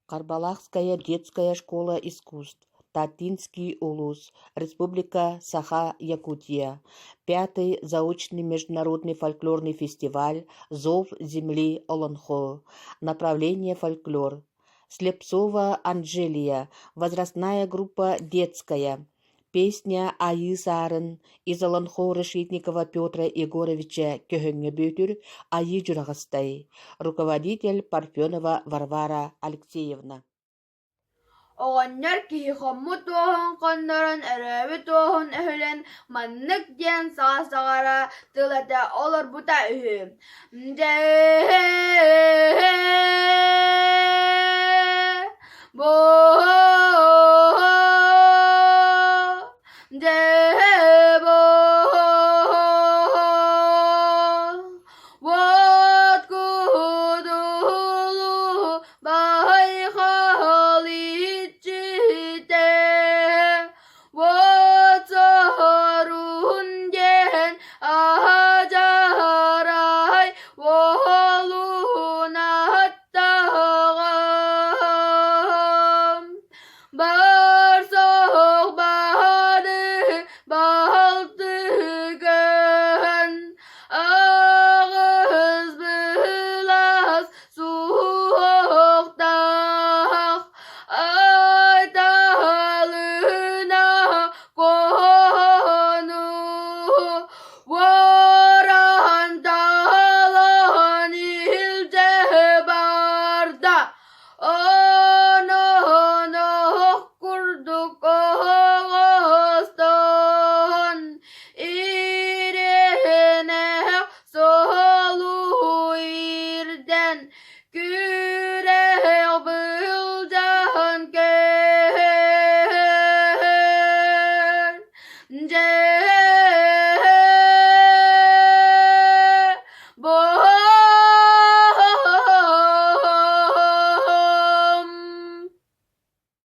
Харбалахская детская школа искусств, Таттинский улус, Республика Саха-Якутия. Пятый заочный международный фольклорный фестиваль «Зов земли Олонхо». Направление фольклор. Слепцова Анжелия, возрастная группа «Детская». Песня Айыы Саарын из Олонхо Решетникова Петра Егоровича Көһөҥҥө Бүөтүр Айыы Дьураҕастай, руководитель Парфенова Варвара Алексеевна. Оҕонньор киһи хоммут уоһун хоннорон, өрөөбүт уоһун өһүлэн маннык диэн саҕа-саҕара тыл этэ олорбута үһү: "Дьэ-э-э-э!"